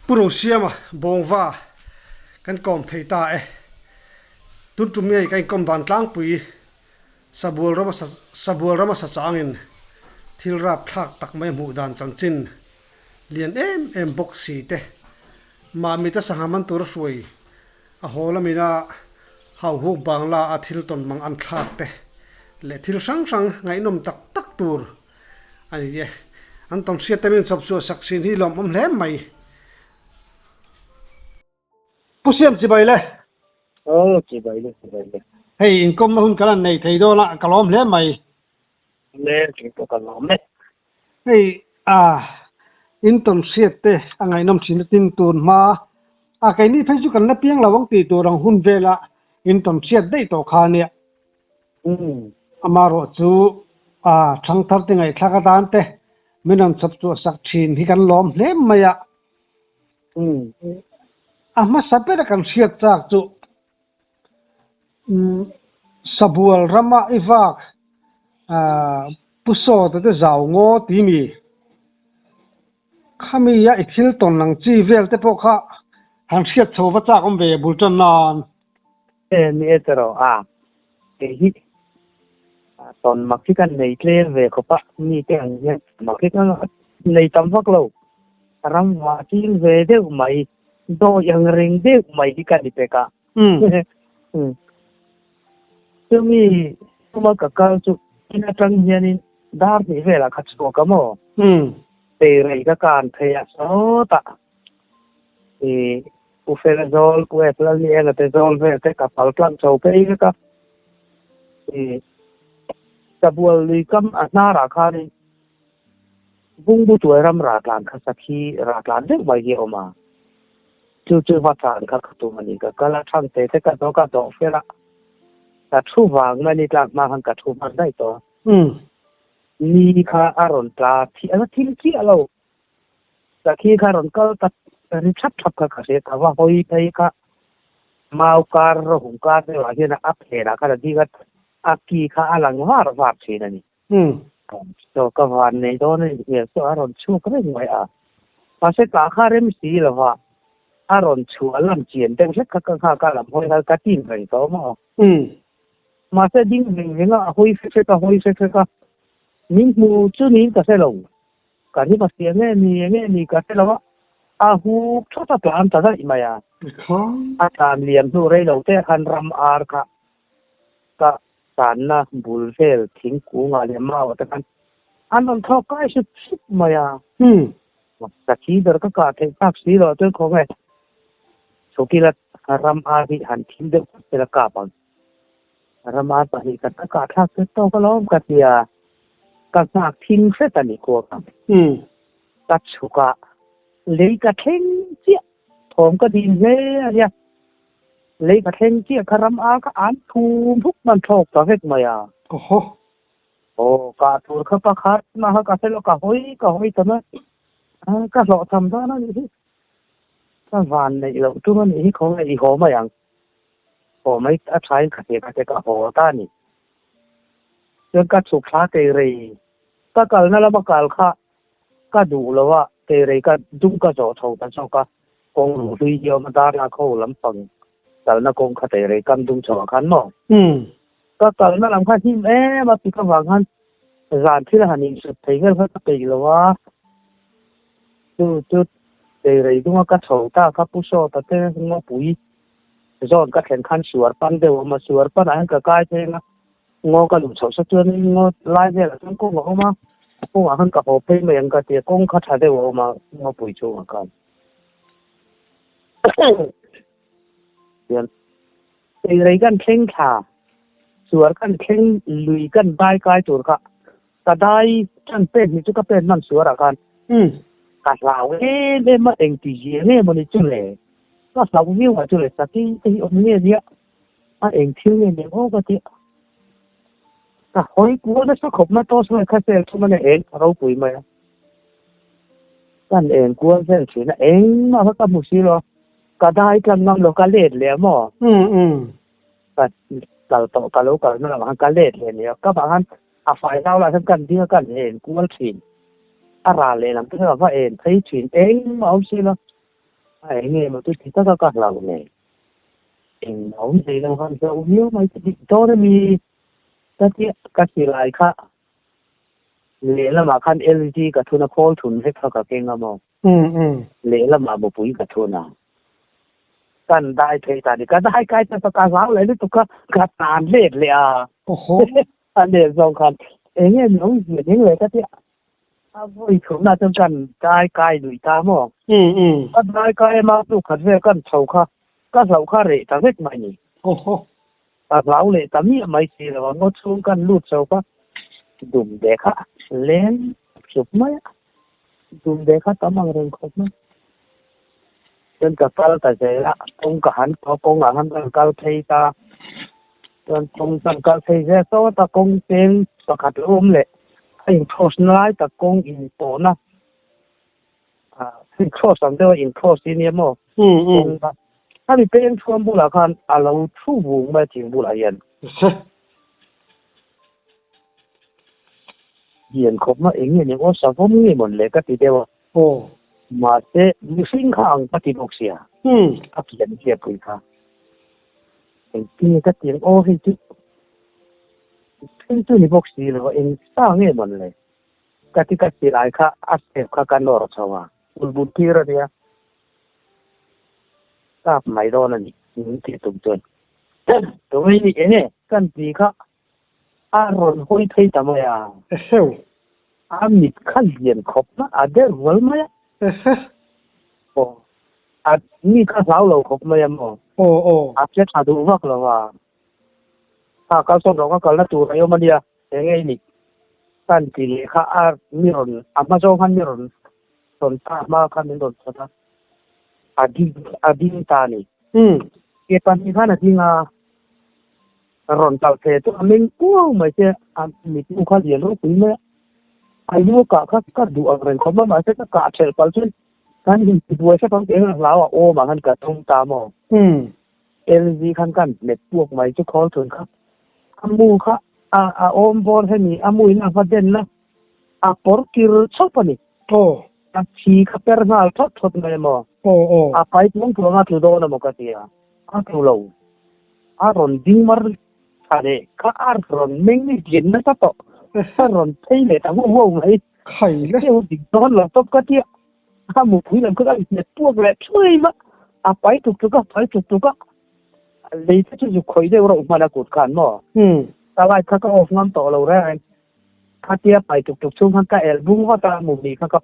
Pu Rosiama Bawngva kan kawm thei ta e. Tun tum ngei ka inkawm dan tlangpui Sabual rama Sabual rama sa changin thil rap thlak tak mai hmuh dan chanchin lian em em bawk si te Mahmita sangha man tura hruai a haw lamina Hauhuk Bangla a thil tawn mang an thlak te leh thil hrang hrang ngaihnawm tak tak tur a ni e. An tawn hriat te min chawp chhuah sak thin hi lawmawm hle mai. Pu Siam chibai le. Aw chibai le chibai le. Hei inkawmna hun kan han nei thei dawn a, ka lawm hle mai. Le kei pawh ka lawm e. Hei a in tawn hriat te a ngaihnawm thin a tin tun hma a keini phei chu kan la piang lo ang tih tur ang hun vela in tawn hriat daih tawh kha ania. Amaherawh chu a thangthar te ngaihthlak atan te min rawn chawp chhuah sak thin hi kan lawm hle mai a. A hmasa bera kan hriat chak chu Sabual rama i vak Pu Sawta te zau ngaw ti mi? Khami a i thil tawn ang chi vel te pawh kha han hriat chho va chak awm ve bul tan nan. E ni e tiraw a, kei hi tawn mak hi kan nei tlem ve khawp a, mi te ang hian mak hi ka nei tam vak lo, ram vah ching ve deuh mai. Dawi ang reng deuh mai hi ka ni pek a. Chumi chuma ka kal chu in atang hianin dar hnih velah ka chhuak a maw? Teirei ka kan phei a sawtah i Pu Fela zawl, Pu Ep Lalnienga te zawl vel te ka pal tlang chho phei vek a. I Sabual lui kam a hnarah khanin Bungbu tuai ram ratlan kha sakhi ratlan deuh mai hi a awm a, chu chu va tlan kha ka tum a ni. Ka kal a, thang te te ka dawk a, dawh fel a, ka thu vang mai ni tlak hma khan ka thu hman daih tawh a. Ni kha a rawn tla thih a la thil chiah lo, sakhi kha rawn kal ta ri thap thap kha ka hria, ka va hawi phei kha mau kar rawhung kar deuhah hian a phenah khan a ding a, a ki kha a lang var var thin a ni. Chaw ka van nei dawn a ni hmel chu a rawn chhuak reng mai a. Mahse tah kha rem si lo va, a rawn chhuah lam chian deuh hlek kha ka nghak a, lam hawi nghal ka tim reng tawh maw. Mahse ding veng veng a, a hawi fek fek a, hawi fek fek a, min hmu chu niin ka hre lo. Ka rim a hria nge ni, enge ni ka hre lo a, a huk thawt a tlan ta daih mai a. A tlan liam hnu rei lo te khan ram ar kha ka Tanna bul vel thingkungah leh mau te khan an rawn thlawk kai sup sup mai a. Ka thi ber ka kah theih tak si lo chuan khaw nge Chhukila ram ar hi han thim deuh phawt sela kap ang. Ram ar pahnih khat ka kah thlak te tawk alawm ka ti a, ka nghak thing hret a ni kuak ang. Ka chhuk a, lei ka thleng chiah thawm ka din hle a nia. Lei ka thleng chiah kha ram a ka an thum huk hman thlawk ta vek mai a. Oho. Aw kah tur kha pakhat mah kha ka hre lo ka hawi ka hawi ta mai. Ka hlawh tham dan a nih hi. Ka van neih loh tum a nih hi khaw nge i haw mai ang. Haw mai a tha in ka hria ka te ka haw ta a ni. Chuan ka chhuk thla kei rei ka kalna lama kal kha Ka duh lo a, teirei ka dum ka zawh chho ta zawk a, kawng luh hlui hi a awm a, darla kho lampang kalna kawng kha teirei kam dum chho ah khan maw? Ka kalna lam kha hnim em a, pik avang khan zan thil a han insut thei vel kha ka peih lo a, chu chu teirei dunga ka chho ta kha Pu Sawta te ngawpui zawn ka thlen khan suar pan deuh a awm a, suar panah hian ka kai phei ang a, Ngaw ka luh chhoh sa chuan ngaw lai velah chuan kawng a awm a, kawngah khan ka haw phei mai ang ka ti a, kawng kha tha deuh a awm a ngawpui chhungah khan. Chuan teirei kan thleng thla, suar kan thleng lui kan dai kai tur kha ka dai tan pen hi chu ka pen hman suarah khan ka hlau em em a, engti zia nge mawni chu le, ka hlauh viau ah chu le sakei te hi awm nge nia. A eng thil nge nen aw ka ti a. Ka hawi kual nasa khawp mai toss mai kha sel thum a nia eng a ropui mai a. Kan eng kual vel thin a engmah kha ka hmu si lo a. Ka dai tlang ngam lo ka let leh a maw? Ka kal tawh ka lo kal na lamah khan ka let leh nia. Ka vah khan a fai zau lah hian kan ding a kan en kual thin. A ral leh lam te kha ka va en phei thin engmah a awm si lo. A eng nge maw chu ti taka ka hlau le? Engmah awm thei lo khan hlau viau mai chu dik dawn a mi? Ka tia ka silai kha lehlamah khan LG ka thun a khawl thun vek kha ka keng a maw? Lehlamah mupui ka thun a. Kan dai phei ta ni ka dai kai ta ka hlau leh lutuk a ka tan let leh a. A let zawng khan eng nge ni awm zia ding leh ka tia A vawi thumna chuan kan dai kai lui ta maw? Ka dai kai ema hnu khat vel kan chho kha ka hlauh kha reh ta vek mai ni. Ka hlau leh ta miah mai si lo a, ngaw chhung kan lut chho kha dum ve kha leng sup mai a, dum ve kha tam ang reng khawp mai. Chuan ka kal ta zel a, kawng ka han kawng ah khan kan kal phei ta, chuan kawng kan kal phei zel sawt a, kawng peng pakhat lo awm leh a in cross na lai tak kawng in pawhna ah in cross ang deuh a in cross hi nia maw kawng kha khami peng chhuam bulah khan a lo thu vung mai a thing bulah hian hian khawp mai eng nge ni aw savawm nge mawn le ka ti deuh a. Aw. Mahse, mihring kha ang ka ti bawk sia. A pian hliah pui kha. Engtin nge ka ti ang aw hei chu mihring chu ni bawk si lo a, eng sa nge mawn le? Ka ti ka ti lai kha a step kha ka nawr chho a, ulbun tir a nia. Tap mai dawn a ni, min tih tum chuan. Tunge ni eng nge kan ti kha A rawn hawi phei ta mai a. Eheu. A mit kha lian khawp na, a der rual mai a. Ehe. Aw. A mi kha hlau lo khawp mai a maw? Aw aw. A che tha duh vak lo a. Kha kal sawn rawh ka kalna tur a awm a nia, eng nge i nih? Kan ti leh kha a mi rawn, a hma zawng khan mi rawn rawn ta hma kha min rawn chhawn a. A ding, a ding ta a ni. Ke pahnih khan a ding a. Rawn kal thei chu a meng kuau mai che, a mitmu kha lian ropui mai a, a lu kah kha ka duh ang reng khawp a, mahse ka kah thelh palh chuan kan intibuai hrep ang tih ang hlau a awm ah khan ka tum ta maw? LG khan kan hmet puak mai chu khawl thun kha a mu kha a a awm bawr hemi a mu in a va den na a pawr kir chawp a ni. A thi kha per nghal thawt thawt mai maw? A pai puang puang a tlu dawn a maw ka ti a, a tlu lo. A rawn ding mar tha leh kha a rawn meng lian nasa tawh a rawn phei leh ta huau huau mai. Khai le. Heu dik dawn lo tawp ka tia a mupui lam kha ka inhmet puak leh thuai ma a pai tuk tuk a pai tuk tuk a lei te chu zuk khawih deuh reuh hman a kut khan maw ka light kha ka off ngam tawh lo reng reng khatia pai tuk tuk chhung khan ka el bung vat a mumi kha ka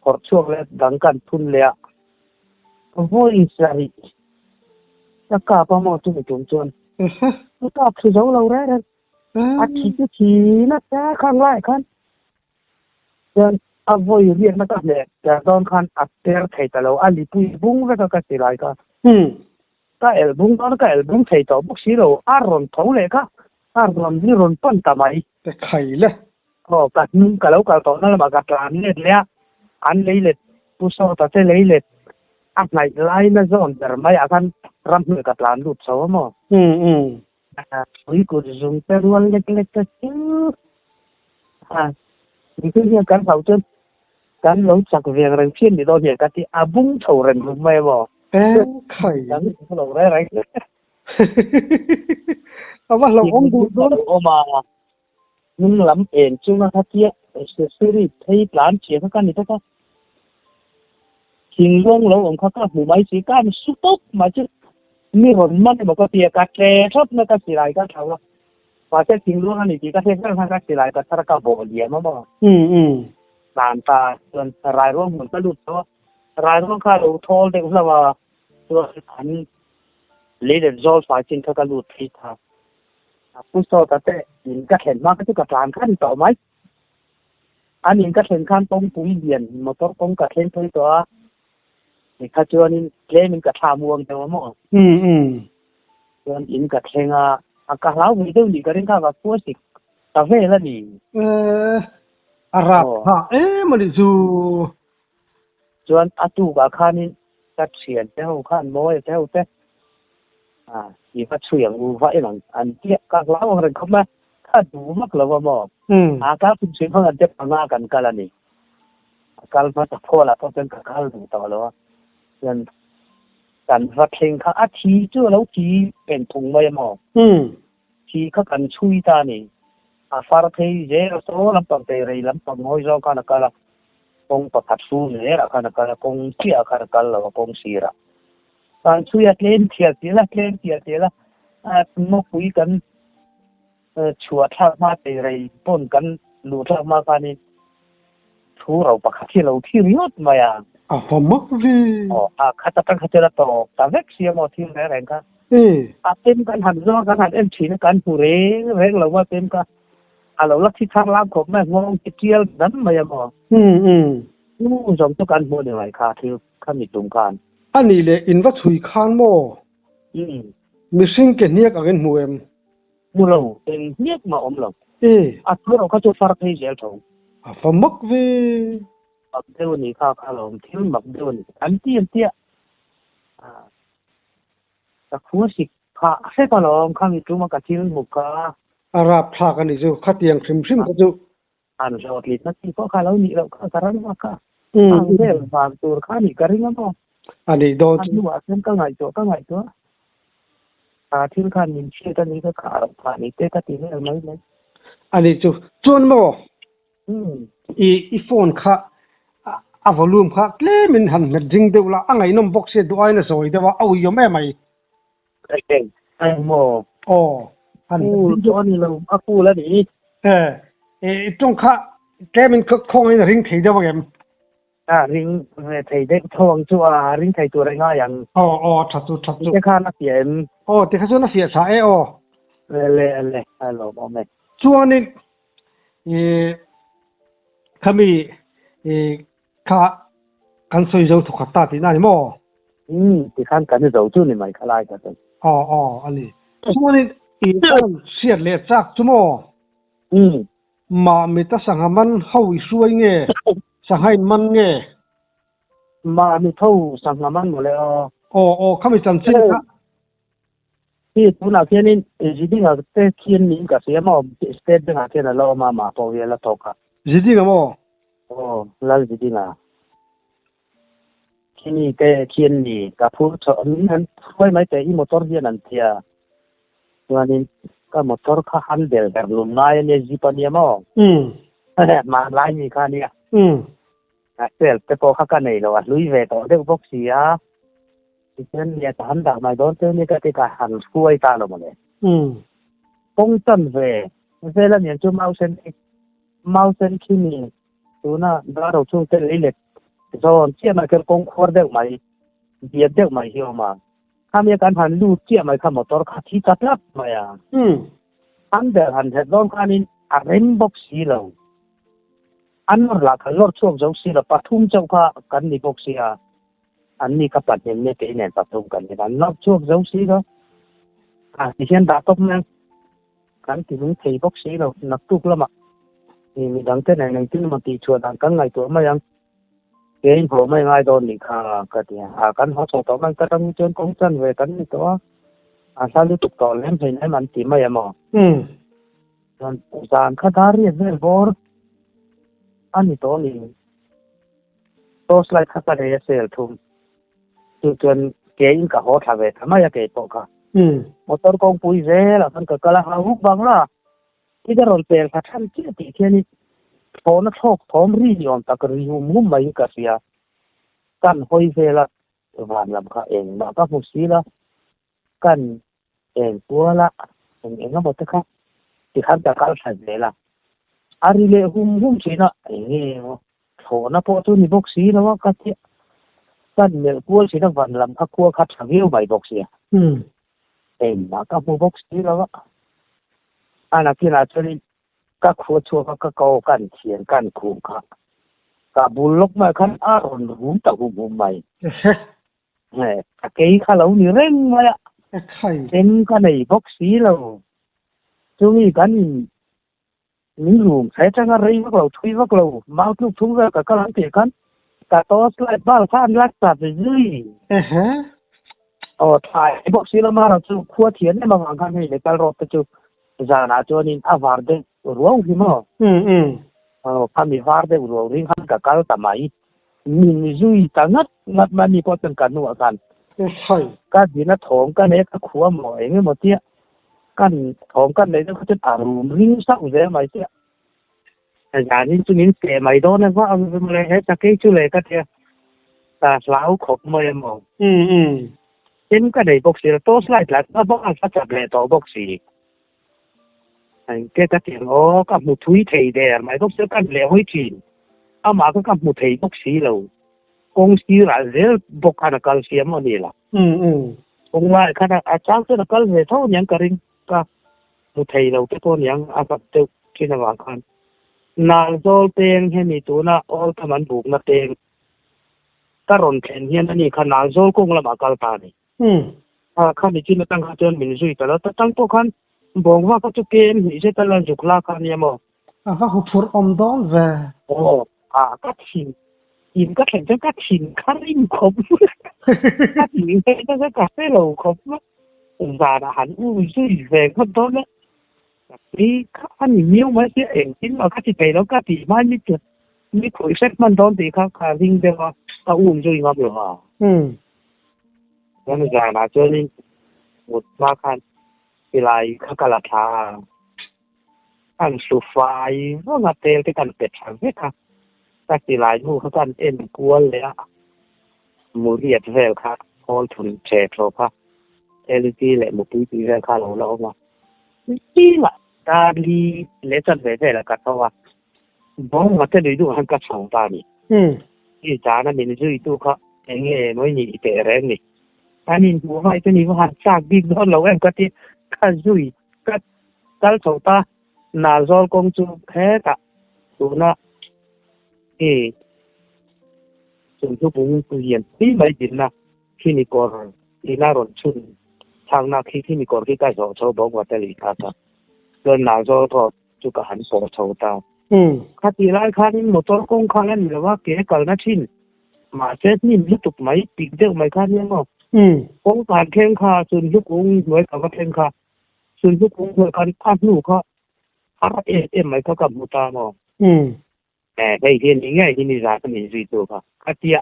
phawrh chhuak leh dang kan thun leh a vawi sarih Ka kap a maw chumi tum chuan ka kap thlu zo lo reng reng a thi chu thi nasa khang lai khan chuan a vawi riakna ka hmeh ber dawn khan a per thei ta lo a lipui bung vek a ka ti lai kha ka elh bung dawn ka elh bung thei tawh bawk si lo a rawn tho leh kha a rawn ni rawn pan ta mai. Ka khai le. Aw ka hnung ka lo kal tawhna lamah ka tlan let leh a an lei let Pu Sawta te lei let A hnaih laina zawn ber maiah khan ramhnuai ka tlan lut chho a maw? Pui kut zung te rual lek lek te chu a mipui hian kan hlau chuan kan lo chak veng reng phian ni dawn hian ka ti a bung chho reng hlum mai a maw? Eng khai. Kan lo reng reng. A va hlauhawm duh dawn. Awm a. Hnung lam eng chunga kha tia accessory phei tlan chhia kha ka ni bawk a, thingluang lo awm kha ka hmu mai si, ka han su tawp mai chu mi rawn man emaw ka tia ka tle thawt na ka silai ka thlau a, mahse thingluang a ni tih ka hriat ber khan ka silai ka thar ka bawh liam a maw. Tlan ta chuan rairuang hmun ka lut tawh a, rairuang kha a lo thawl deuh hlauh a, chuan an lei let zawl fai chin kha ka lut phei ta. A pu Sawta te in ka thlen hma kha chu ka tlan kha a ni tawh mai. An in ka thlen khan kawngpui lian motor kawng ka thleng phei tawh a, tikha chuanin tlemin ka thla muang deuh a maw? Chuan in ka thleng a, a ka hlau ve deuh nih ka ring kha ka khua sik ta vel a ni. A rap tha em a nih chu. Chuan a tukah khanin ka thian te ho khan mawi te ho te a i va chhui ang u va en ang an tia ka hlau ang reng khawp mai a duh vak lo a maw a kal kum chhui hmang an te panga kan kal a ni a kal hmasa phawl ah pawh chuan ka kal duh tawh lo a. Chuan kan va thleng kha a thi chu a lo thi pen phung mai a maw? Thi kha kan chhui ta a ni. A far phei zel a saw lampang tei rei lampang ngawi zawng khan a kal a, kawng pakhat fu zelah khan a kal a, kawng chiahah khan a kal lo a, kawng sirah. Kan chhui a tlem thial tial a, tlem tial tial a, mawpui kan chhuah thlak hma tei rei pawn kan luh thlak hma khanin thu ro pakhat hi a lo thi ringawt mai a. A va mak ve. Aw, a khat atang kha chuan a tawp ta vek si a maw thil reng reng kha. A pem kan han zawng a, kan han en thin a, kan hmu reng reng lo a pem kha. A lo la thi thar lam khawp mai a, nghawng ti tial dan mai a maw. Chu zawng chu kan hmuh ni mai kha thil kha mi tum khan. A nih leh in va chhui khan maw? Mihring ke hniak ang in hmu em? Hmu lo, eng hniak mah awm lo. A thu erawh kha chu far phei zel tho. A fa mak ve. Mak deuh a ni kha kha lawm, thil mak deuh a ni. An ti an tia. Ka khua sik phah hrep alawm kha mi tuma ka thil hmu kha. A rapthlak a ni chu, khatiang hrim hrim kha chu. An hlawhtlinna chi pawh kha lo nih loh kha ka ram a kha. Ang vel vang tur kha nih ka ring a maw? A nih dawn chu. A hnuah chuan ka ngaihtuah ka ngaihtuah. A thil khan min hriat a ni ka kah loh phah ni te ka ti vel mai mai. A nih chu. Chuan maw? I i phone kha a volume kha tlemin han hmet ding deuh la, a ngaihnawm bawk sia duh aiin a zawi deuh a, a uiawm em mai. Ai maw? Aw, han Pool chu a ni lo, a pool a ni. Eh, i tawng kha tlemin kha khawngin a ring thei deuh ang em? A ring ve thei deuh tho ang chu a, ring thei tur a ngai ang. Aw, aw, tha chu, tha chu. Te khan a fiah em? Aw, tikha chuan a fiah tha e aw. Le le le, a lawmawm e. Chuanin, i khami i Kha kan sawi zo thawkhat ta tihna a ni maw? Umm, tikhan kan zo chu ni mai kha lai ka chuan. Aw aw, a ni. Chuanin i phone hriat leh chak chu maw? Umm. Mah mita sangha man ho i hruai nge? Sangha in man nge? Mah mit ho sangha man mawle aw. Aw aw, khami chanchin kha. Hi tunah khianin Zidinga te khian niin ka hria maw State Bank ah khian a la awm a mah pawh hi a la thawk a. Zidinga maw? Aw Lal Zidinga. Khimi te khian ni ka phur chho min han hruai mai teh i motor hian an tia. Chuanin ka motor kha han bel ber lum ngai ania jeep ania maw? Hmanlai mi kha ania. A self te pawh kha ka nei lo a hlui ve tawh deuh bawk si a. Tichuan nia ka han dah mai dawn che nia ka ti ka han hruai ta lo mawle. Kawng chan ve vel a niang chu Mausen hi Mausen khi mi tuna Daro chhungte lei let zawn chiah mai kher kawng khuar deuh mai biat deuh mai hi a awm a. Khami a kan han lut chiah mai kha motor kha thi ta tlat mai a. An ber han herh dawn khanin a rem bawk si lo. A nawr lah kan lawr chhuak zo si lo pathum chauh kha kan ni bawk si a. An ni kha pahnih nia kei nen pathum kan ni an lak chhuak zo si lo. A ti hian dah tawp mai ang. Kan ti lung thei bawk si lo. Naktuk lamah mi midang te nen engtin emaw tih chhuah dan kan ngaihtuah mai ang. Ke in haw mai ngai dawn nih kha ka ti a. A kan haw chho tawh mai ka ram chuan kawng chan ve kan ni tawh a. A hla lutuk tawh lem hlein em an ti mai emaw. Chuan zan kha dar riat vel bawr a ni tawh ni. Torch light kha ka nei a sel thum. Chu chuan ke in ka haw thla ve ta mai a kei pawh kha. Motor kawngpui zel ah khan ka kal a, ha huk bang la. I ka rawn pel thla than chiah tih khian i thlawhna thlawk thawm ri ni awm tak ri hum hum mai hi ka hria. Kan hawi vel a van lam kha engmah ka hmu si la. Kan eng kual a eng eng emaw te kha tikhan ka kal thla zel a. A ri leh hum hum thin a, eng nge emaw thlawhna pawh chu ni bawk si lo a ka tia. Kan melh kual thin a van lam kha khua kha tha viau mai bawk sia. Engmah ka hmu bawk si lo a. A nakinah chuanin ka khua chhuak a ka ko kan thian kan khuh kha ka bul lawk mai khan a rawn rum ta hum hum mai. Ka kei kha lo ni reng mai a, eng ka nei bawk si lo. Chumi kan in min rum he tanga rei vak lo, thui vak lo, mau tluk thung vel ka kal ang tih khan ka torch light bal kha an lak ta zui zui. Aw thlai bawk si lo mara chu khua thian em avang khan hei metal rod te chu zanah chuanin a var deuh ruau hi maw. Aw khami var deuh ruau ring khan ka kal ta mai. Min zui ta ngat ngat mai mi pawh chuan ka hnuah khan ka dina thawm ka nei a, ka khua maw eng emaw tia kan thawm kan neih deuh kha chuan a rum ring sauh zel mai sia. Zanin chu min seh mai dawn eva ang chu mawle he sakei chu le ka tia ka hlau khawp mai a maw. Tin ka nei bawk si lo torch light lah a bang a chat leh tawh bawk si. Engte ka ti ang aw ka hmu thui thei der mai bawk si lo ka leh hawi thin amah kha ka hmu thei bawk si lo kawng sirah zel bawk khan a kal siam a ni la. Kawng laiah khan a chang chuan a kal ve tho aniang ka ring ka hmu thei lo te pawh aniang a hlat deuh thin avang khan Nalzawl peng hemi tuna Old Town an bukna peng ka rawn thlen hian ani kha Nalzawl kawng lamah a kal ta a ni. A khami chin atang kha chuan min zui ta lo. Ta tang pawh khan bawngva kha chu kem hnih zet a la zuk la kha ania maw? A va huphurh awm dawn ve. Aw, a ka thin in ka thlen chuan ka thin kha rim khawp ka tih ve nasa ka hre lo khawp zanah han u zui ve ngawt dawn a ni kha a ni miau mai sia engtin mah ka ti thei lo ka tih hmai mi chu mi khawih hrep hman dawn tih kha ka ring deuh a ka um zui ngam lo a. Chuan zanah chuanin mut hma khan silai kha ka la thla a, kan hlu fai vang a tel te kan pe tha vek a, ka silai hnu kha kan en kual leh a, muriat vel kha khawl thun che thaw kha LED leh mupui tih vel kha a lo la awm a, zingah dar li leh chanve velah ka tho a, Bawng te lui duh han ka chho ta a ni. I zana min zuitu kha eng nge mawi ni i teh reng ni. An inhmuh vai chu ni va han chak bik dawn lo em ka ti. Ka zui ka kal chho ta Nalzawl kawng chu hetah tuna i chungchubung lian pui mai dinna khini kawr ina rawn chhun chhakna khi khini kawr khi ka zawh chho bawk va te lui kha ka chuan Nalzawl road chu ka han pawh chho ta. Khatih lai khanin motor kawng kha la ni lo a, ke kalna thin. Mahse hnim lutuk mai, pik deuh mai kha nia maw? Kawng kan thleng kha, Sunhlu kung hnuai ka va thleng kha, Sunhlu kung hnuai khan a hnu kha har em em mai kha ka hmu ta maw? Hei hi ni ngei hi ni zat a min zui tu kha. Khatia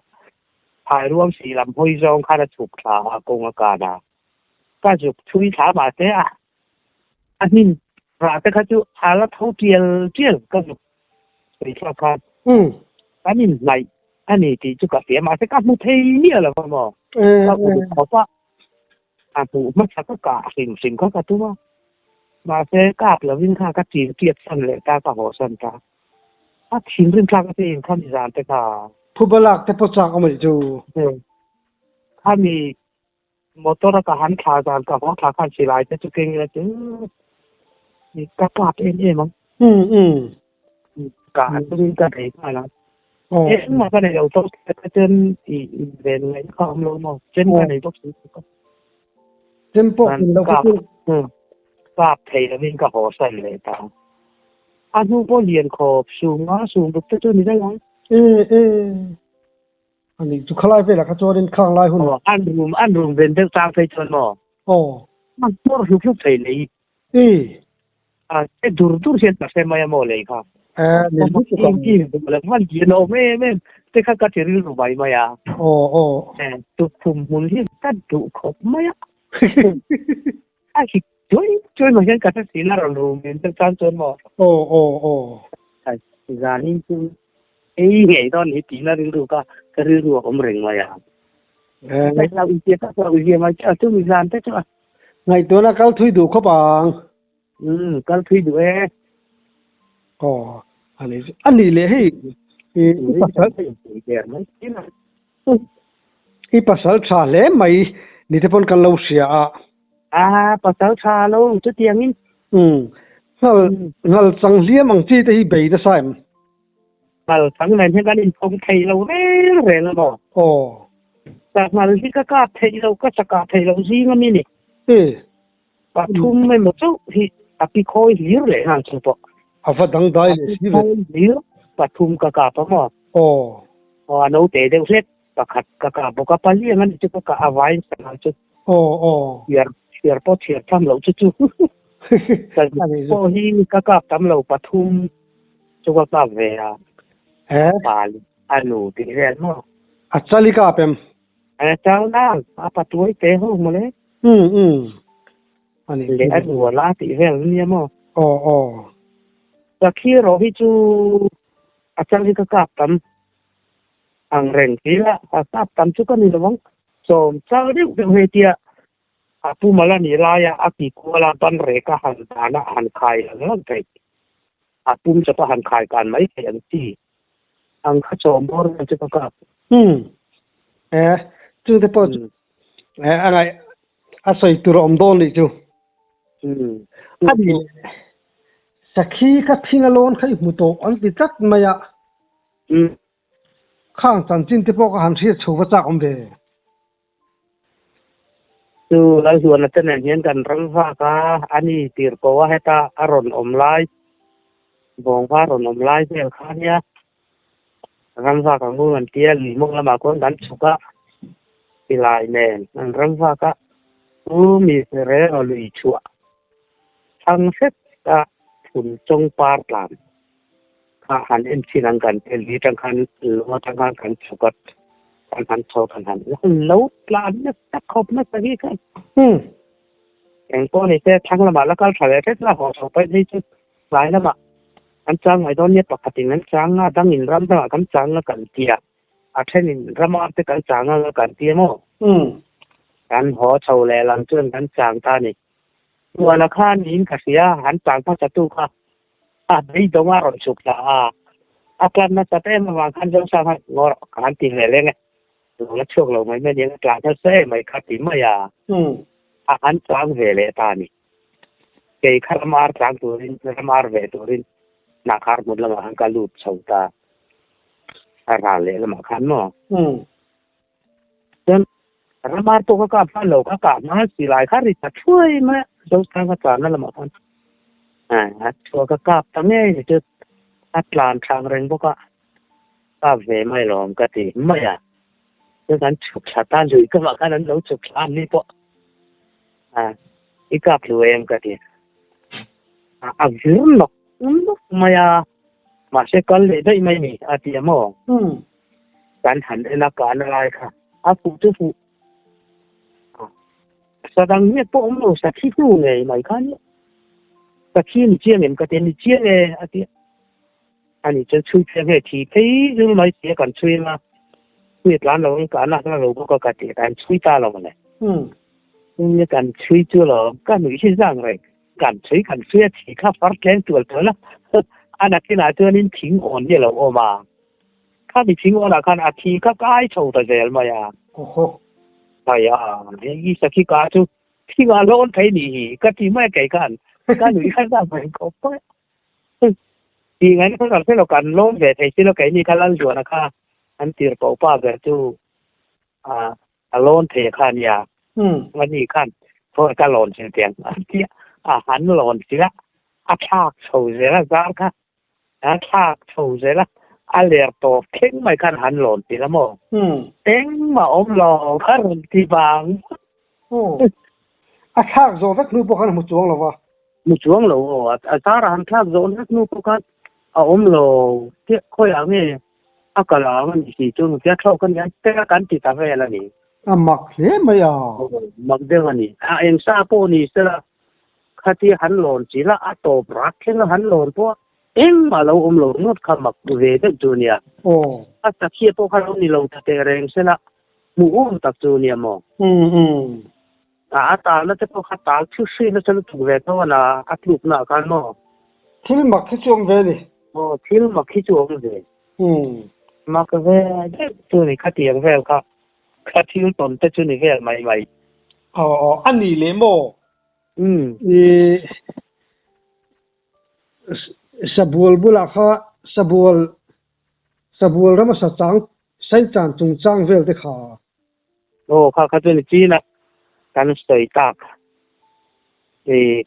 Phairuang sih lam hawi zawng khan a chhuk thla a, kawng a kan a. Ka zuk thui thla mahse a A hnim rah te kha chu a la tho tial tial ka zuk sawi thlak khan kan inhnaih a ni tih chu ka hria mahse ka hmu thei miah lo va maw ka uluk khawp a a hmuh hmasa ka kah hrim hrim kha ka tum a mahse kap lovin kha ka chin tiat san leh ta ka haw san ta a thinrim thlak a che in khami zan te kha. Phubalak te pawh chak awm a nih chu. Khami Motor a ka han thla zan ka haw thla khan silai te chu keng ila chu ka kap em em ang. Ka chungin ka bei nghal a. Engmah ka nei lo tawh ka chem i ven ngaihna kha awm lo maw? Chem ka nei bawk si lo. Chem pawh ken lo kha chu. Kap thei lovin ka haw san leh ta. A hnu pawh lian khawp sum nga sum ruk te chu ni daih ang. Ani chu khalai velah kha chuanin khang lai hun. Aw, an rum, an rum ven deuh chang phei chuan maw? Aw. An tuar hluk hluk thei lei. I. A, che dur dur hian ka hre mai a maw lei kha. Eh, ni lutuk ang. I, i, la hman dian a awm em em. Te kha ka ti rilru mai mai a. Aw, aw. Eh, tukhum hmul hi ka duh khawp mai a. A hik chuai chuai mai hian ka hre si la rawn rum ven deuh chang chuan maw? Aw, aw, aw. Zanin chu Ei ngei dawn hi tihna rilru ka ka rilru a awm reng mai a. Ka hlau intia ka hlau zia mai chu a chu mi zan te chu a. Ngaihtuahna kal thui duh khawp ang. Umm kal thui duh e. Aw a ni a nih leh hei i pasal i pasal tha hle mai ni te pawn kan lo hria a. A pasal tha lo chutiangin. Umm nghal nghal chang hliam ang chi te hi bei nasa em? Nghal chang nen hian kan inphawng thei lo reng reng a maw? Aw. Ka nghal hi ka kap theih lo, ka chakah theih loh zing a mi ni. E. Pathum emaw chauh hi a pi khawi hlir leh nghal chu pawh. A va dangdai leh si ve. A pi khawi hlir pathum ka kap a maw? Aw. Aw, a naute deuh hlek pakhat ka kap bawk a, pali ang a ni chu ka kah a vain sanghal chu. Aw, aw. Chhiar, chhiar pawh chhiar tham loh chu chu. Ka pawh hi ka kap tam lo pathum. Chu ka kap ve a. He? Pali. A nu tih vel maw? A chal i kap em? A chal nang, a patuai te ho mawle. Umm umm. A ni. Leh a nu a la tih vel ania maw? Aw aw. Sakhi erawh hi chu a chal hi ka kap tam ang reng si la, a kap tam chu ka ni lo ang. Sawm chal deuh deuh hei tia a pu mal a nih laia a ti kual a ban rek a han dan a han khai lang lang theih. A pum chawp a han khai kan mai theih ang chi. Ang kha chawm bawr vel chu ka kap. Umm. E, chu te pawh chu e a ngaih a sawi tur a awm dawn nih chu. Umm. A ni sakhi kha thing a lawn kha i hmu tawh an ti tlat mai a. Umm. Khang chanchin te pawh ka han hriat chho va chak awm ve. Chu Lalhuana te nen hian kan ram vak a, a ni tir ko a heta a rawn awm lai, bawngva rawn awm lai vel kha nia ram vak ang u an tia, lui mawng lamah khuan kan chhuk a, silai nen an ram vak a, chu mi rel lui chhuah thlang hret a phun chawng par tlan. Kha han en chin ang kan tel hi atang khan lung atang khan kan chhuk a kan han chho kan han lo tlan nasa khawp nasa hi khan eng pawh ni se thlang lamah la kal tha leh hret la haw chho paih phei chu tlai lamah an chang ngai dawn nia pakhatin an chang a dangin ram dangah kan chang a kan tia a thenin rama te kan chang a kan tia maw kan haw chho leh lam chuan kan chang ta a ni. Muana kha niin ka hria, an tlan hmasa tu kha a beidawng a rawn chhuk thla a, a tlan nasa ta em avang khan Zosang khan ngaw rawh ka han ti ve leng e, lo la chhuak lo mai mai aniang a tlan nasa em mai kha ti mai a, a han tlang ve leh ta a ni. Kei kha ramar tlang turin, ramar ve turin Hnakhar hmun lamah khan ka lut chho ta a, ral leh lamah khan maw. Chuan ramar pawh ka kap hman lo, ka kah hma silai kha ri ta thuai mai a, Zosanga tlanna lamah khan a chhuah ka kap ta ngei ni chu a tlan thang reng bawk a, kap ve mai lawm ka ti mai a, chuan kan chhuk thla ta lui ka mah khan an lo chhuk thla an ni pawh a i kap hlu em ka ti a, a vir nawk nawk mai a, mahse kal leh daih mai ni a ti a maw? Kan han en a kahna lai kha a fuh chu fuh sadang nge pawh awm lo sakhi hnu ngei mai kha nia sakhi ni chiang em ka ti ni chiang e a ti a ni chuan chhui chiang nge thi phei zul mai tia kan chhui anga chhui tlan lo ang kahna hla lo bawk a ka ti kan chhui ta lo mawle nia kan chhui chu lo ka nuih hi zang reng kan chhui kan chhui a thi kha far tleng tual tual a a nakinah chuanin thing awn hi a lo awm a. Khami thing awnah khan a thi kha kai chho ta zel mai a. Awhaw. Mai a, hei i sakhi ka chu thingah lawn thei nih hi ka ti mai kei khan ka nui kha zam reng khawp mai. Ti ngaina kha kan hre lo kan lawm ve thei si lo keini kha Lalzuana kha an tir ko pa ber chu a a lawn thei a kha nia. Ani khan khawi ka lawn sil tiang a tia a han lawn sil a a thlak chho zel a zar kha A thlak chho zel a, a ler tawp thleng mai khan han lawn ti la maw? Engmah awm lo kha rawn ti vang. Aw. A thlak zawh vek hnu pawh khan a hmu chuang lo va. Hmu chuang lo aw. A zara han thlak zawh vek hnu pawh khan a awm lo chiah. Khawiah nge a kal ang a ni si chu tia thlawk a nia te kan ti ta vel a ni. A mak hle mai a. Mak deuh a ni. A eng sa pawh ni sela Khatia han lawn chi la, a tawp rak thleng a han lawn pawh a engmah lo awm lo ringawt kha mak ve deuh chu nia. Aw. A sakhia pawh kha lo ni lo ta teh reng se la, hmuh awm tak chu nia maw? Umm. A a talna te pawh kha tal thil hri nasa lutuk ve tho a na, a tlukna ah khan maw? Thil mak hi chu awm ve a ni. Aw, thil mak hi chu awm ve. Umm. Mak ve deuh chu ni, khatiang vel kha, kha thil tawn te chu ni vel mai mai. Aw aw, a ni leh maw? I sabual bulah kha sabual sabual rama sa chang sai chan chung chang vel te kha. Aw kha kha chu ni chin a kan sawi tak i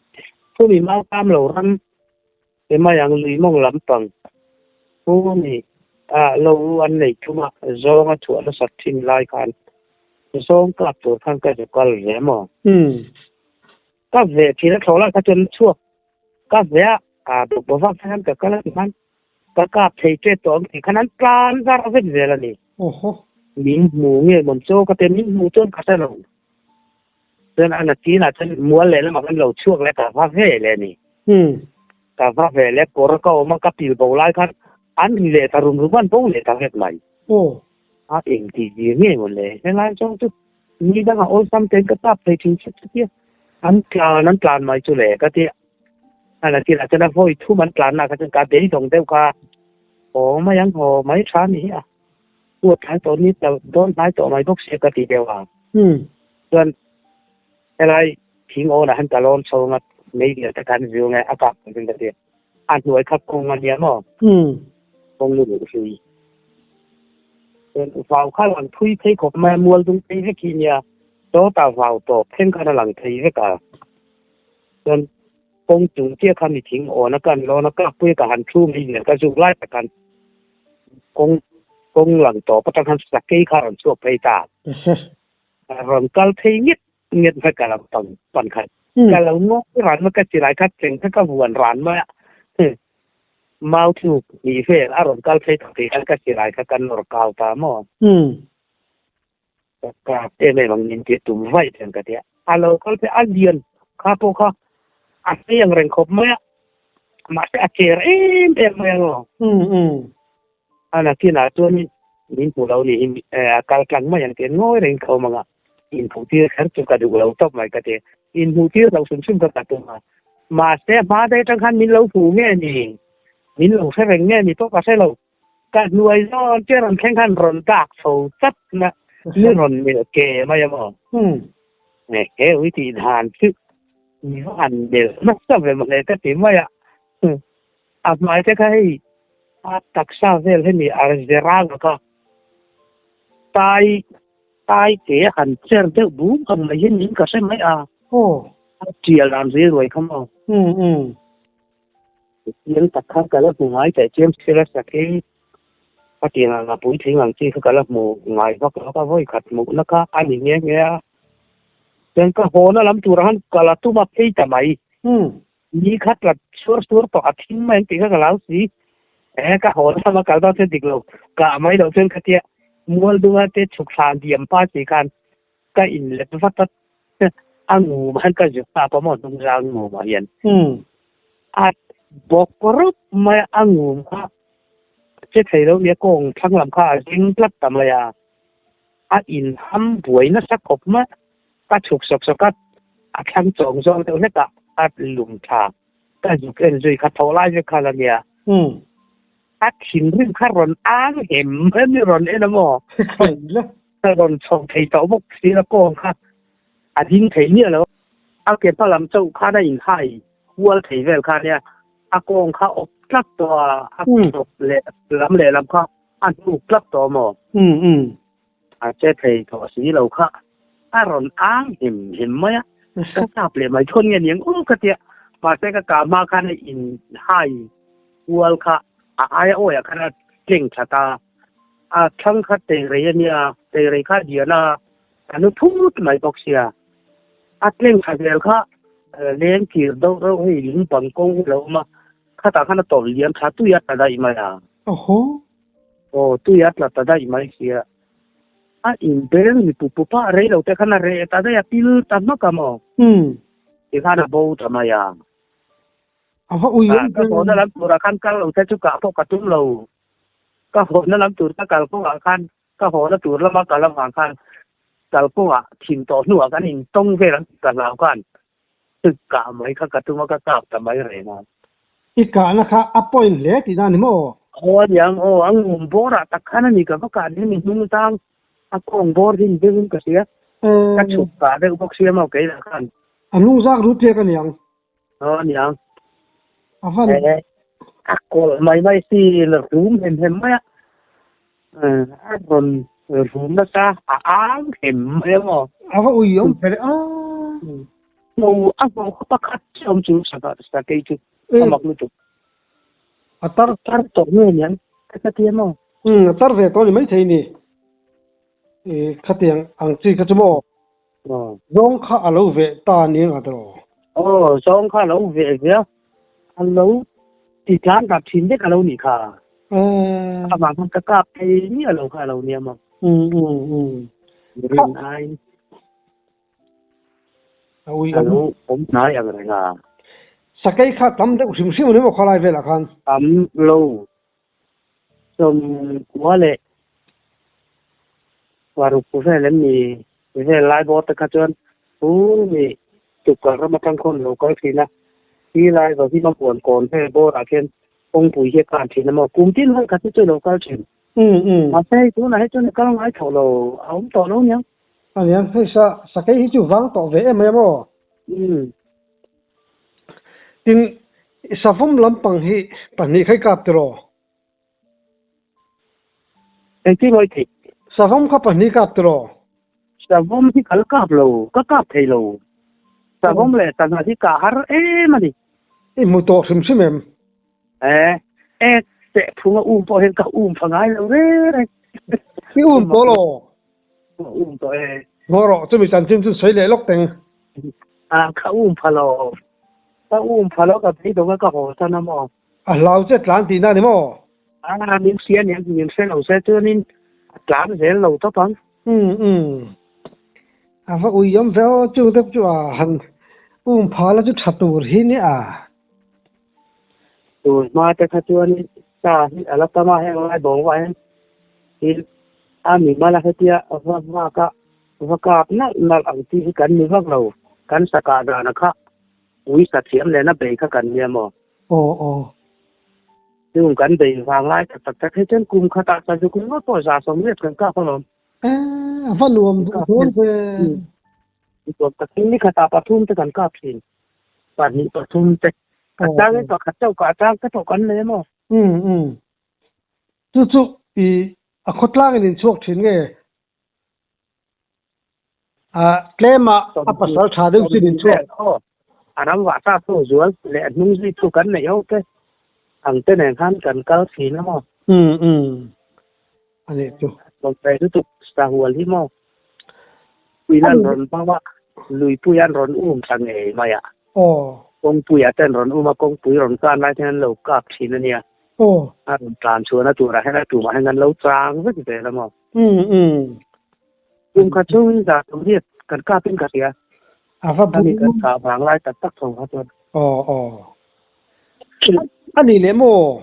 phumi mau kam lo ram e mai ang lui mawng lampang phumi ah lo an nei thum a zawng a chhuah nasat thin lai khan zawng kap tur khan ka zu kal ve maw? Ka ve thin a thlawh lai kha chuan chhuak ka ve a, a bawk bawk vak khan ka kal a ti khan Ka kap thei ṭet tawh ang tih khan an tlan zar vek zel a ni. Min hmu nge mawn chaw ka ti a, min hmu chuan ka hre lo. Chuan a nakinah chuan mual leh lamah khan lo chhuak leh ka va ve leh a ni. Ka va ve leh kawr ka awm a, ka pil bo lai khan an ri leh ta rum rum a, an bo leh ta vek mai. A engti zir nge mawn le? Helai zawng chu ni dangah awlsam tein ka tap thei thin chhut chhut i a, an tlan an tlan mai chu le ka ti a. A nakinah chuan a vawi thum an tlanna kha chuan ka beidawng deuh kha haw mai ang, haw mai tha ni hi a. Huat tlai tawh ni ta dawn hnai tawh mai bawk sia ka ti deuh a. Chuan helai thing awnah hian ka lawn chho ang a, meidial te khan zung e a kap ang ka ti a. A hnuai kha kawng a nia maw? Kawng lu luh hlui. Chuan vau kha lang thui phei khawp mai a, mual dung phei vek hi nia. Sawtah vau tawp thleng khan a lang thei vek a. Chuan kawng chung chiah kha mi thing awn a kan lawn a, kapui a ka han thu mai zel ka zuk lai tak khan kawng kawng lang tawp atang khan sakei kha a rawn chhuak phei ta. A rawn kal phei nget nget mai ka lo pan pan khat. Ka lo ngawi ran mai ka silai kha cheng kha ka vuan ran mai a. Mau tluk hnih vel a rawn kal phei tak tih khan ka silai kha ka nawr kau ta maw. Ka kap em em ang min tih tum vaih chuan ka ti a. A lo kal phei a lian kha pawh kha a hlei ang reng khawp mai a, mahse a cher em em mai ang aw. A nakinah chuan min hmu lo ni hi a kal tlang mai ang tih ngawi reng khawm ang a, inhmuh tir kher chu ka duh lo tawp mai ka ti. Inhmuh tir lo hrim hrim ka ka tum a, mahse hma daih atang khan min lo hmu nge ni, min lo hre reng nge ni pawh ka hre lo. Ka hnuai zawn che rawn thleng khan rawn dak chho chat na ni rawn melh ke mai a maw? Nge he ui tih dan chu mi va han melh nasa ve maw le ka ti mai a. A hmai te kha hei a taksa vel hemi a zera lo kha tai tai te han cher deuh bum ang mai hian min ka hre mai a. A tial dan zel ruai kha maw? Chiang tak kha ka la hmu ngai teh chiam sela sakhi a tiang ang a puitling ang chi kha ka la hmu ngai vak lo ka vawi khat hmuhna kha a ni nghe nghe a. Chuan ka hawna lam turah khan ka la tum a phei ta mai. Ni khat la suar suar tawh a thim mai ang tih kha ka lau si. E ka hawna lama kal dawn chuan dik lo kah mai loh chuan khatia mual dunga te chhuk thla diam pa si khan ka inlet vat a, a ngum ah hian ka zuk nghak a maw hnungzang ngum ah hian a bawk rawp mai a, a ngum kha a che thei lo nia kawng thlang lam kha a zing tlat ta mai a, a inham buai nasa khawp mai a, ka chhuk sawk sawk a, a thlang chawng zawng deuh hlek a, a lum tha ka zuk en zui kha thaw lai vek kha la nia. A thinrim kha rawn ang hem hem i rawn en a maw? Rawn chho thei tawh bawk si la kawng kha a ding thei miah lo. A ke hma lam chauh khan a inhai hual thei vel kha nia, a kawng kha awp tlat tawh a, a tawp leh lam leh lam kha a hnuk tlat tawh a maw? A che thei tawh si lo kha a rawn ang him him mai a, ka tap leh mai thawn nge niang aw ka tia, mahse ka kah hma khan a inhai kual kha a aia awiah khan a tleng that a, a thlang kha teirei a nia, teirei kha a dian a, a nu phut mai bawk sia, a tleng tha zel kha leng kir deuh reuh hei lung bang kawng hi a lo awm a, khatah khan a tawlh liam tha tui a tla daih mai a. Aw, tui a tla ta daih mai sia. A inbeng ni pup pup a, rei lo te khan a reh ta daih a, pil ta hmak a maw? Tikhan a bo ta mai a. A va ui em Ka hawhna lam turah khan kal lo te chu kah pawh ka tum lo. Ka hawhna lam tur ka kal kawngah khan, ka hawhna tur lama kal avang khan kal kawngah thim tawh hnuah kan intawng vel ang tih ka hlau khan kah mai kha ka tum a, ka kap ta mai reng a. I kahna kha a point hle tihna a ni maw? Aw a niang aw, a ngum bawrah tak khan a ni ka va kah ni mi hnung tang a kawng bawr hi ni deuhin ka hria, ka chhuk kah deuh bawk sia maw keilah khan. A hnung zak rut riak a niang. Aw a niang. A van. A kawlh mai mai si la rum hem hem mai a, a rawn rum nasa a ang hem mai a maw. A va ui awm ber a. Hmu a hmu kha pakhat chiah awm chu sakei chu a mak lutuk. A tar. Tar tawh nge niang ka ka ti a maw. A tar ve tawh a ni maithei ni. Khatiang ang chi kha chu maw. Zawng kha a lo veh ta ni ang a tawh. Aw, zawng kha a lo veh ve a, a lo ti tlan ta thin vek a lo nih kha. Avang khan ka kap thei miah lo kha a lo nia maw. Rin aiin a lo awm hnai ang reng a. Sakei kha tam deuh hrim hrim a ni maw khawlai velah khan? Tam lo. 90 leh paruk vel em ni vel lai bawr te kha chuan pu mi tukal ram atang khawn lo kal thin a, khi lai vahim a huan kawn vel bawrah khian kawngpui hi a kan thin a maw, kum tin hman khat hi chu lo kal thin. Mahse hei tunah hi chuan a kal ngai tawh lo, a awm tawh lo aniang. Aniang, hei sa sakei hi chu vang tawh ve em mai a maw? Tin, i savawm lampang hi pahnih kha i kap tiraw? Engtin ngawi theih? Savawm kha pahnih kap tiraw? Savawm hi ka la kap lo, ka kap thei lo. Savawm leh sangha hi kah har em a ni. I hmu tawh hrim hrim em? E, ek teh phunga um pawh hian ka um pha ngai lo reng reng. I um tawh lo? Ka um tawh e. Ngaw rawh, chumi chanchin chu sawi leh lawk teng. A, ka um pha lo. Ka um pha lo, ka beidawng a ka haw san a maw? A hlau che tlan tihna a ni maw? A, min hria a niang, min hre lo se chuanin a tlan zel lo tawp ang. Umm umm. A va ui awm ve aw, chung te chu a han um pha la chu tha tur hi nia. Tun hma te kha chuanin sa hi a la tam a, heng lai bawngva hian thil a mi mal a hetia va vak a, va kap nalh nalh ang tih hi kan ni vak lo, kan sa kah dana kha ui sa thiam lehna bei kha kan nia maw? Aw aw. Chung kan bei vang lai tak tak tak hi chuan kum khatah sa zuk ringawt pawh 180 kan kap alawm. Eh, a va nuam duh dawn ve. Nuam takin ni khatah pathum te kan kap thin. Pahnih pathum te. A chang in pakhat chauh kah chang te pawh kan nei a maw? Umm umm. Chu chu i a khawtlang in inchhuak thin nge? A tlem a a pasal tha deuh chin inchhuak. Aw, a ram vah ta thu zual leh a hnung zui thu kan neih ho te ang te nen khan kan kal thin a maw? Umm umm. A nih chu. Lawmve lutuk sahual hi maw? Puilan rawn hmang a, Luipuian rawn um thla ngei mai a. Kawngpuia ten rawn um a, kawngpui rawn kan lai hian an lo kap thin a nia. A rawn tlan chhuahna turah hian a tumah hian an lo chang vek zel a maw? Kum khat chhungin 180 kan kapin ka hria. Ani kan kah vang lai tak tak tho kha chuan. A nih leh maw?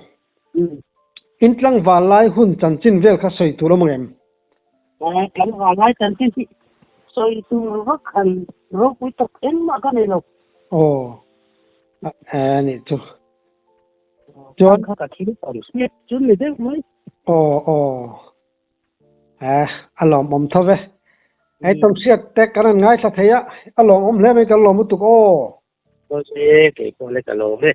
In tlangval lai hun chanchin vel kha sawi tur awm ang em? Tlangval lai chanchin hi sawi tur vak han ropui tak engmah ka nei lo. Aw, a nih chu. Chuan kha ka thil tam hriat chu ni deuh mai. Aw, aw. A lawmawm tho ve. Hei tam hriat te kan han ngaithla thei a, a lawmawm hle mai kan lawm lutuk aw. Aw, kei pawh le ka lawm e.